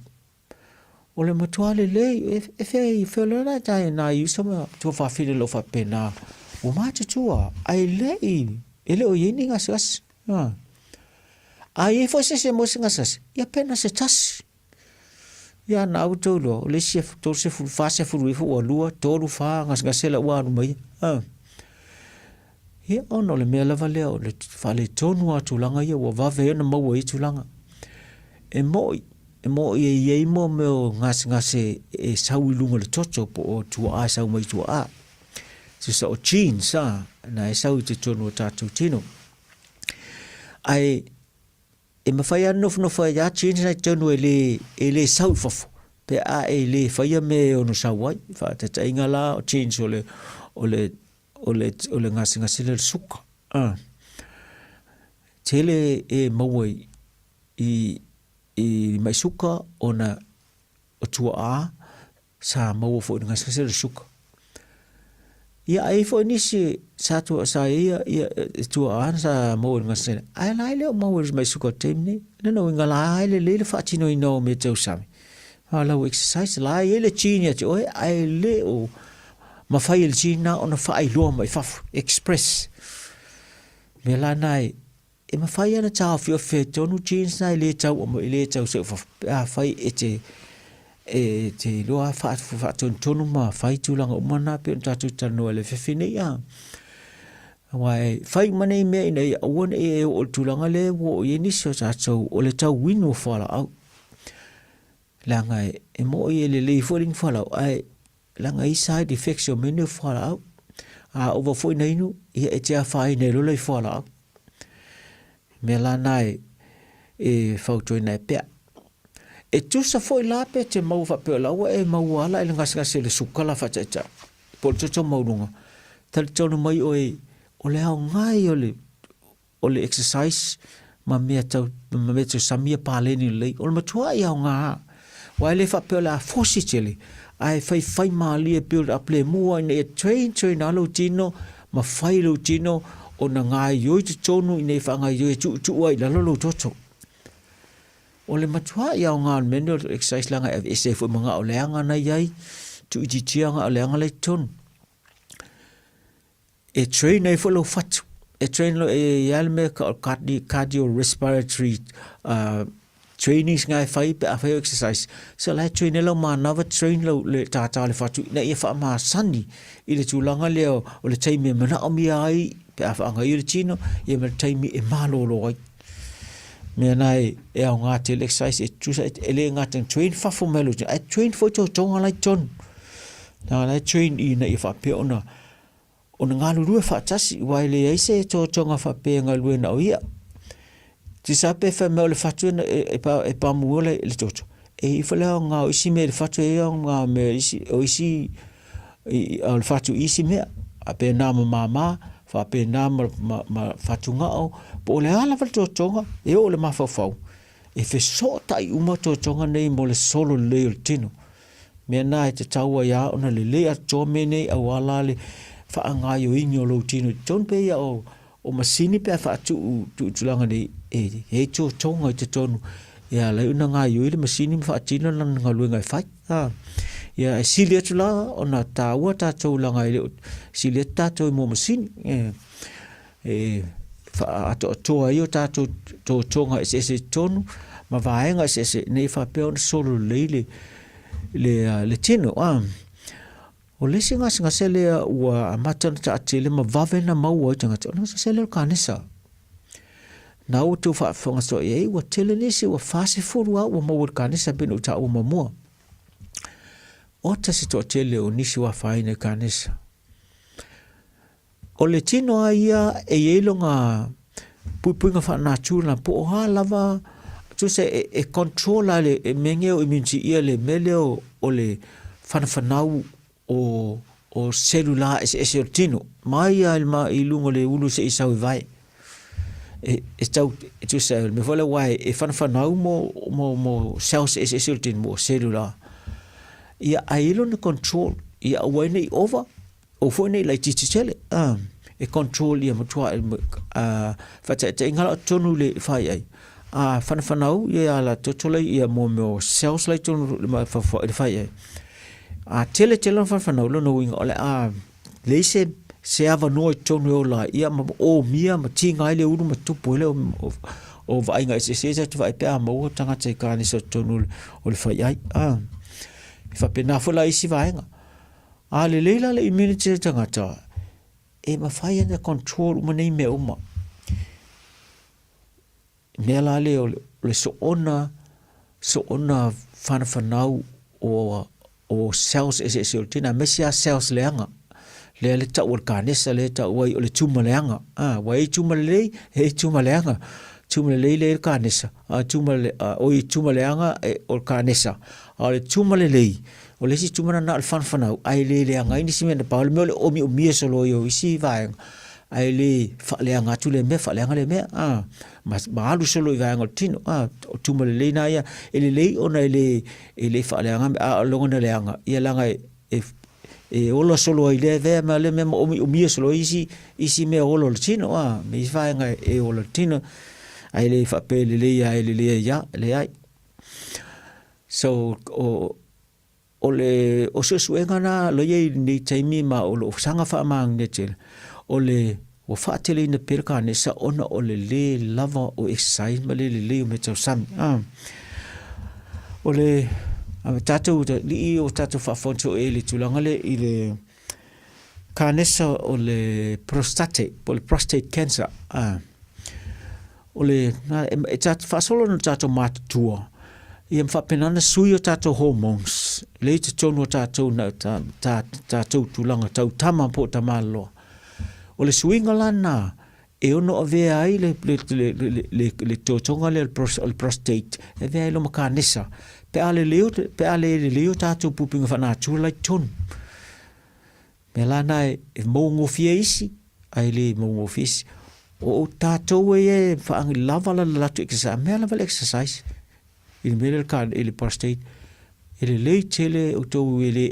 O le matua lelei, e fea i fea loa la tai nai uso ma tuafafine lo faapena. Ua matutua, ae le i, e le o i ai ni gasegase. A. A i ai foi se isi e maua se gasegase, ia pe na se tasi. Ia na au tou iloa, o le isi e 30, 40 ifo ua lua, tolu, fa gasegase la ua alu mai. A. Ia, ona o le mea lava lea o le faaletonu lava o tulaga ia ua vave ai ona maua ia tulaga. E moni, e moni e i ai mo mea o gasegase e sau i luga o le toto po o tuaa e sau mai tuaa. Tusa o genes, a, na e sau i totonu o tatou tino. Ae e mafai lava ona nofonofo ai lava genes na i totonu e le, e le sau i fafo pe a e le faia mea e ono sau ai. Faataitaiga la, o genes o le, o le, o le, o le gasegase lea o le suka. A. Tele e maua i, i, i mai suka ona o tuaa sa maua foi i le gasegase o le suka. Ia a i ai foi nisi sa tua sa ia ia e tuaa sa maua i le gasegase ae la e le o maua i le mai suka o le taimi nei. Lona uiga la e lelei le faatinoina o mea tausami. A o lau exercise la e i ai le gene ia te oe ae le o mafai e le gene na ona faailoa mai fafo, express. Mea la na e E mafai ona taofiofi ai tonu genes na e le tau e le tau seu fafo pe afai e te e te iloa faatonutonu ma fai tulaga uma na pei ona tatou talanoa i le afiafi nei a. Aua e fai uma nei mea ina ia aua ne i e oo i le tulaga lea ua oo i ai nisi o tatou o le tauinu o fualaau. Leaga e moni e lelei foi le inu fualaau ae leaga e i ai side effects o mea nei o fualaau. A ova foi na inu, ia e te afaina ai loa la i fualaau. Mea la na e, e fautuaina ai pea. E tusa foi la pe te maua faapea o la ua e maua ala i le gasegase i le suka la faataitai, po o le toto maualuga, talitonu mai oe o le aoga ia o le o le exercise ma mea tau, ma mea tau sami ia paleni lelei, o le matuai aoga lava. Aua e le faapea o le a fosi tele, ae faifai malie build up le mua ina ia train, train lava lou tino ma fai lou tino ona gaoioi totonu ina ia faagaoioi e tuutuu ai i lalo lou toto. O le matuai aoga o le mea lenei o le exercise leaga e aveese ai foi ma gao leaga na i ai, tuuitiitia gao leaga la i totonu. E train ai foi lou fatu. E train lo e i a le mea ka o cardio respiratory trainings nga e fai pe a fai o exercise. So la e train ai lau manava, train lau le tātā o le fatu ina ia faamasani i le tulaga lea o le taimi e manaomia ai pe a faagaoioi le tino ia ma le taimi e malolo ai. Mea na e, e aoga tele exercise e tusa e le gata ina train fafo mai lou tino ae train foi totoga la i totonu. Leaga la e train ina ia faapea ona ona galulue faatasi, aua e leai se totoga faapea e galue na o ia. Tusa pe fai mai o le fatu e, e, e, e pamu ola i le toto. E i foi le aoga o isi mea i le fatu, e i aoga o mea isi, o isi, i, o le fatu i isi mea. Faapena ma māmā, faapena ma, ma, ma fatugao, po o le a lava le totoga, e oo i le mafaufau, e fesootai uma totoga nei mo le solo lelei o le tino. Mea na e tatau ai lava ona lelei atoa mea nei aua la le faagaoioiga o lou tino i totonu pei ia o, o masini pe a faatuu tuu tulaga nei e i ai totoga i totonu e ala ai ona gaoioi le masini ma faatino lana galuega e fai. A, ia e sili atu la ona taua tatou leaga e le o sili atu tatou i mua masini. E, e faaatoatoa ai o tatou totoga eseese i totonu ma vaega eseese ina ia faapea ona solo lelei le, le, le tino. A. O le isi gasegase lea ua amata ona taatele ma vave ona maua ai tagata, o le gasegase lea o le kanesa. Na ua tou faafofoga soo i ai, ua tele nisi ua 40 lava ua maua i le kanesa pei ona ou taua muamua. Ota se toatele o nisi ua afaina i kanesa. O le tino lava ia e i ai lona puipuiga faanatura po o a lava tusa e, e control lava le e mea nei o immunity ia le mea lea o, o le fanafanau o, o cellular eseese o le tino mai lava i le ma, i luga o le ulu seia sau i vae. E, e tau, e tusa o le mea foi lea aua e, e fanafanau mo, mo, mo cells eseese o le tino mo cellular. Ia ae i ai lona control ia aua ai ne i ova Aua foi ne i laitiiti tele, a, e control ia matua a, faataitaiga la o totonu i le faiai, a fanafanau ia a la toto lai ia mo mea o cells lai totonu i le faiai. A tele tele ona fanafanau, lona uiga o le a leai se se avanoa i totonu e ola ai, ia ma omia ma tiga ai le ulu ma tupu ai le o vaaiga eseese ia tatou te vaai pe a maua tagata i kanesa i totonu o le faiai. A, e faapena foi la isi vaega. A lelei la le immunity o le tagata, e mafai ona control uma nei mea uma. Mea la lea o le soona, soona whanawhanau o, o cells eseese o le tino, aemaise lava cells leaga. Lea le tau o le kanesa, lea tau ai o le tuma leaga. Ah, ua i ai tuma lelei, e i ai tuma leaga. Tuma lelei lea i le kanesa, a tuma, oi tuma leaga e, o le kanesa. A o le tuma lelei, O le isi tuma na o le whanawhanau, ae le leaga ai nisi mea na pau le mea o le omiomia solo ai o isi vaega, ae le faaleaga atu lea mea, faaleaga lea mea, a, ma, ma alu solo i vaega o le tino, a, o tuma lelei na ia, e lelei ona e le, e le faaleaga, a o lona na leaga, ia leaga e, e, e ola solo ai lea mea, ma lea mea ma omiomia solo ai isi, isi mea ola o le tino, a, me isi vaega e ola o le tino, ae le faapea e lelei a e lelei ai a, leai. So, o, o le o suesuega na lo iai i lenei taimi ma o loo saga faamanuia tele, o le ua faateleina pea le kanesa ona o le lē lava o exercise ma le lelei o mea tausami. Ah. O le a tatou lii o tatou faafofoga i le tulaga lea i le kanesa o le prostate po o le prostate cancer. Ah. O le, na, e, e ta, faasolo ona tatou matutua, ia ma faapena ona sui o tatou hormones, lea i totonu o tatou, na, ta, ta, tatou tulaga tau tama po o tamaloa. O le suiga la na, e ono avea ai le, le, le, le, le, le totoga lea o le prostate, e avea ai loma kanesa, pe a lelei o, pe a le lelei o tatou puipuiga faanatura la i totonu. Mea la na e maugofie isi, ae le maugofie isi. O tatou e e whaangi lava la latou exercise, mea lava le exercise. I le mea lea le, i le prostate, e lelei tele outou e le,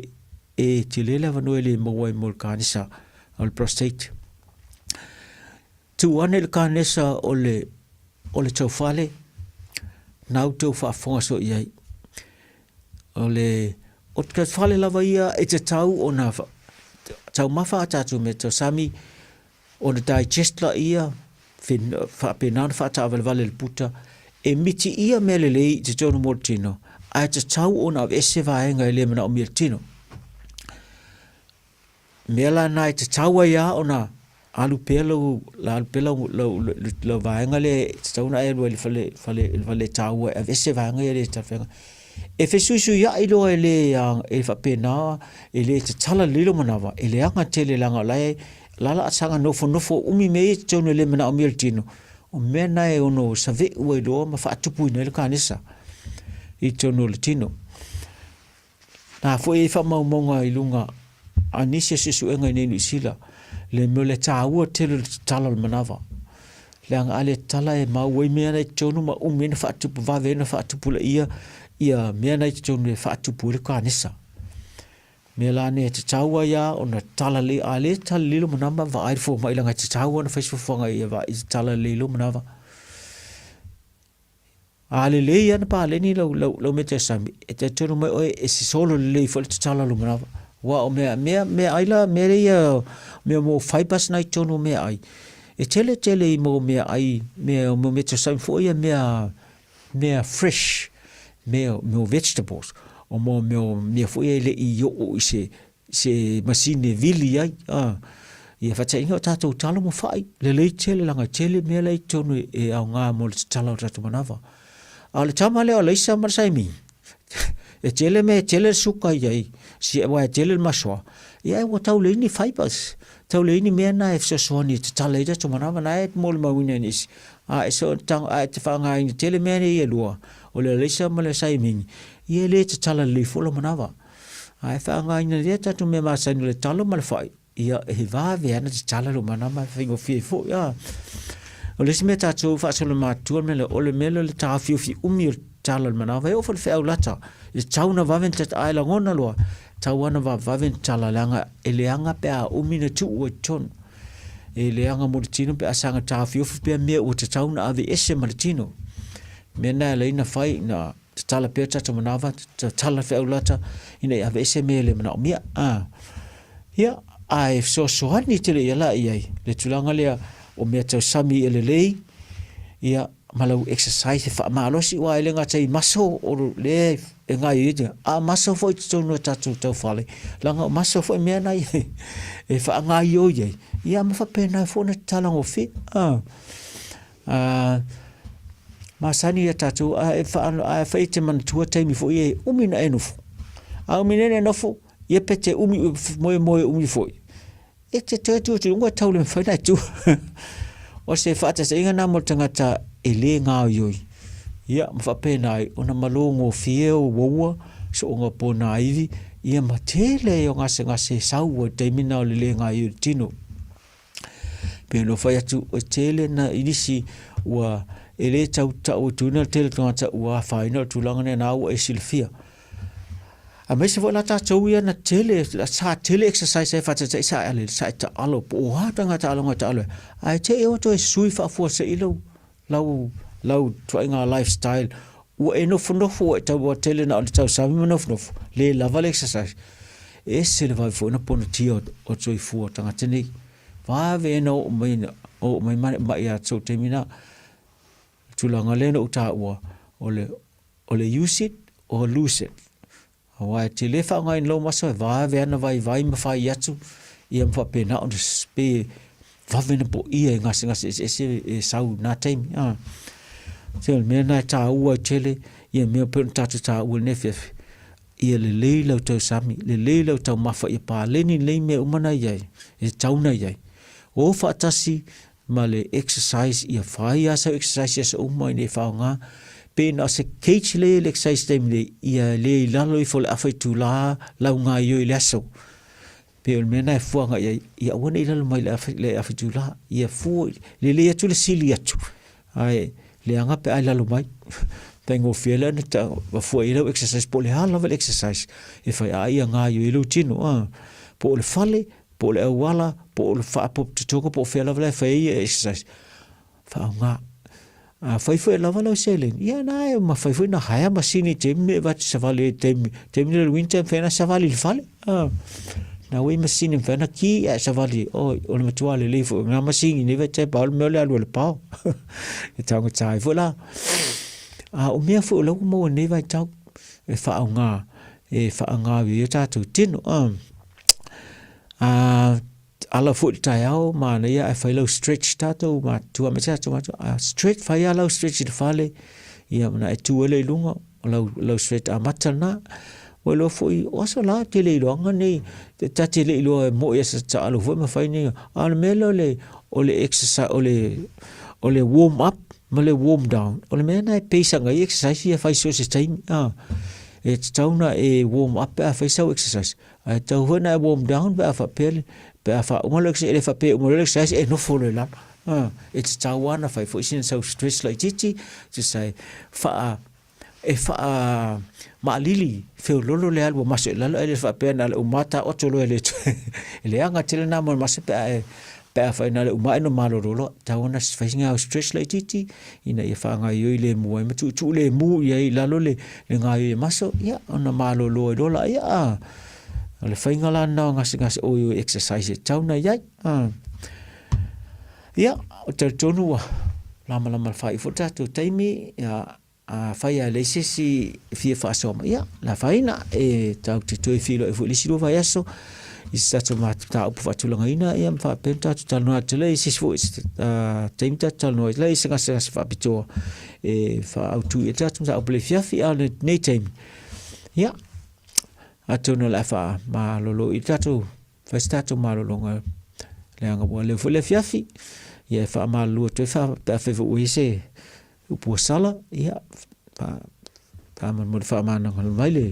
e tele le avanoa e le maua ai mo le kanesa o le prostate. Tuu ane i le kanesa o le, o le taufale, nā outou faafofoga soo i ai. O le, o te fale lava ia e tatau ona taumafa a tatou mea tausami, ona digest laia, faapena ona faataavalevale i le puta, e mitiia mea lelei i totonu mo le tino, ae tatau ona aveese vaega e le manaomia e le tino. Mea la na e tatau ai lava ona alu pea lau, alu pea lau, lau, lau vaega lea e tatau ona e alu ai i le fale, fale, le fale taua e aveese vaega ia le talafeagai. E fesuisuiai loa e le, e faapena, e le tatala lelei lou manava, e leaga tele leaga o la e, la la saga nofonofo umi mea ia i totonu e le manaomia e le tino, o mea na e ono save'u ai loa ma faatupuina ai le kanesa i totonu o le tino. Na foi ai faamaumauga i luga a nisi o suesuega i nei Niu Sila, le mea o le taua tele o le tatala o le manava. Leaga a le tatala e mau ai mea na i totonu ma umi ai na faatupu vave ai na faatupulaia ia mea na i totonu e faatupu ai le kanesa. Mea la nei e tatau ai lava ona tatala lelei, a le tatala lelei lou manava, vaai le fomai leaga e tatau lava ona fai se fuafuaga ia vaai tatala lelei lou manava. A lelei lava na paleni lau, lau, lau mea tausami, e talitonu mai oe e sosolo lelei foi le tatala o lou manava. Aua o mea, mea, meaai la, mea ia, mea mo fibres na i totonu o meaai, e tele tele i mau meaai, mea, mo mea tausami foi ia mea, mea fresh, mea, mea o vegetables, o mo mea, mea foi ia e le i oo i se. se masini e vili ai, a. Ia faataitaiga o tatou talo ma fai, lelei tele leaga e tele mea la i totonu e aoga mo le tatala o tatou manava. A o le tama lea o Alaisa ma le Saimi, e tele mea, e tele le suka i ai, aua e tele le masoa, ia ua tau leai ni fibres, tau leai ni mea na e fesoasoani e tatala ai tatou manava, na e molimauina e nisi. A e so, a e te faaaogaina tele mea nei e lua, o le alaisa ma le saimini, ia e le tatala lelei foi lou manava. A e faaaogaina lea tatou mea masani o le talo ma le fai, ia e vave lava ona tatala lou manava e faigofie ai foi. A. O le isi mea tatou faasolomatutua le mea lea, o le mea lea o le taofiofi umi o le tatala o le manava, e oo foi i le feau lata, e tatau ona vave ona tatala, a e lagona loa, e tatau lava ona vavevave ona tatala leaga e leaga pe a umi ona tuu ai i totonu. E leaga mo le tino pe a saga taofiofi pea mea ua tatau ona aveese ma le tino. Mea na e ala ai ona fai ina tatala pea tatou manava, tatala feau lata ina ia aveese mea e le manaomia. A. Ia, ae fesoasoani tele ia la i ai le tulaga lea o mea tausami e lelei, ia, ma lau exercise e faamalosi, aua e le gata i muscle o lea e gaoioi ai, a o muscle foi i totonu o tatou taufale, leaga o muscle foi mea na e faagaoioi ai, ia ma faapena foi ona tatala gofie. A, a, masani ia tatou, a e faa, a fai e te manatua taimi foi e umi na e nofo. A umi nei na e nofo, ia pe te umi, moemoe umi foi, E te toe tu atu i luga, tau le mawhai na e tu. O se whaataitaiga nā mo le tangata e lē ngaoioi. Ia, ma whapena ai, ona malō ngōfie o uaua, so o ngā pō nā iwi, ia ma tele ai o gasegase e sau ua i taimi nā o le lē ngaoioi le tino. Pei ona whai atu, e tele na i nisi ua e lē tau tau atu ina le tele tangata ua afaina o le tulaga nea nā ua e silafia. Aemaise foi la tatou ia na tele, sa tele exercise ai faataitai sa e ale, sa e taalo po o a tagata taaloga e taalo ai. Ae te i ua toe sui faafuasei lau, lau, lau tuaiga lifestyle, ua e nofonofo ua e tau ua tele na o le tausami ma nofonofo, le lava le exercise. E ese le vave foi ona ponatia o, o soifua o tagata nei. Vave ai ona oo mai, oo mai maʻi ia tou taimi na. Tulaga lea na ou taua, o le, o le use it or lose it. Aua e te le faaaogaina lou maso e vave ana vaivai ma fai atu, ia ma faapena ona pei e vave ona poia e gasegase eseese e sau i na taimi. A. So o le mea lena e taua ai tele ia mea pei ona tatou taua i lenei afiafi, ia lelei lau tausami, lelei lau taumafa ia paleni lelei mea uma na i ai, e tatau ona i ai. O faatasi ma le exercise ia fai lava sau exercise i aso uma ina ia faaaoga pe na o se cage lea i le exercise taimi nei ia le i lalo ifo o le afa itula lau gaoioi i le aso. Pei o le mea lena e fua agai i ai, ia aua ne i lalo mai le afa, le afa itula, ia fua, lelei atu le sili atu, ae leaga pe a i lalo mai. Taigofie lea ona ta, fua i ai lau exercise po o le a lava le exercise e fai, a ia gaoioi ai lou tino, a. Po o le fale, po o le auala, po o le faapototoga, po o fea lava la e fai ai ia exercise, faaaoga. A fai foi e lava lau seleni, ia na e mafai foi ona hire masini i taimi me e avatu savali ai i taimi, taimi lea o le winter e mafai ona savali i le fale. A, na ua i masini e mafai ona ki ae savali, oi, o le matua lelei foi o ngā masini nei vaitae pau le mea o le alu a le pao. E taugata ai foi la. A o mea foi o la ua maua i nei vaitau e faaaoga, e faaaoga ai o tatou tino. A. A ala foi i le taeao, manaia ae fai lau stretch tatou matutua aemaise tatou matua, a stretch, fai lava lau stretch i le fale, ia ona e tu ai lea i luga, o lau, lau stretch amata lena. Ua iloa foi, o aso la e tele iloaga nei, ta te le iloa e moi e se taalo foi ma fai nei, a o le mea lea o le, o le exercise, o le, o le warm up ma le warm down, o le mea lena e pace agai ai exercise ia fai so o se taimi, a. E tatau ona e warm up pe a fai sau exercise, Ae tatau foi ona e warm down pe a faapea pe a faauma lou exercise, e le faapea e uma loa le exercise e nofo loa i lalo. A, e tatau lava ona fai foi sina sau stress laitiiti, tusa e faa e faa maalili feololo le alu o maso i lalo, ae le faapea na o le uma lava taoto loa e le toe e leaga tele na mo le maso pe a e pe a fai na o le uma ae ona malolo loa. E tatau ona fai sina au stress laitiiti ina ia faagaoioi lemu ai ma tuutuu lemu i ai i lalo le, le gaoioi e maso, ia, ona malolo ai loa laia, a. O le faiga la lena o gasegase, oi, oi, exercise e tatau ona i ai. A. Ia, ou te talitonu ua lamalama faaiu foi le tatou taimi, ia. Afai lava e leai se isi e fia faasoa mai, ia, le afaina, e tatou te toe feiloai foi i le isi lua vaiaso i se tatou mataupu faatulagaina, ia ma faapea ona tatou talanoa atu lea i se isi foi taimi tatou talanoa ai lea i se gasegase faapitoa e faaautu i ai le tatou mataupu i le afiafi, a o lenei taimi, ia, atonu o le a faamalolo i le tatou fai se tatou malologa leaga ua leva foi le afiafi, ia e faamalulu atu ai pe afai foi ua i ai se upu ua sala, ia, faamolemole faamanagalo mai le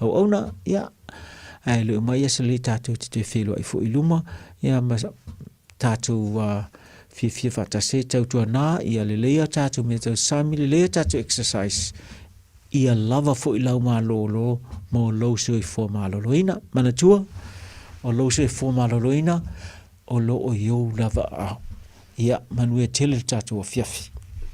auauna, ia, ae le o mai aso lelei tatou te toe feiloai foi i luma, ia, ma tatou fiafia faatasi ai, tautuana, ia lelei a tatou mea tau sami, lelei a tatou exercise, ia lava foi lau malolo mo lou soifua maloloina. Manatua, o lou soifua maloloina, o lo o i ou lava aao. Ia manuia tele le tatou afiafi.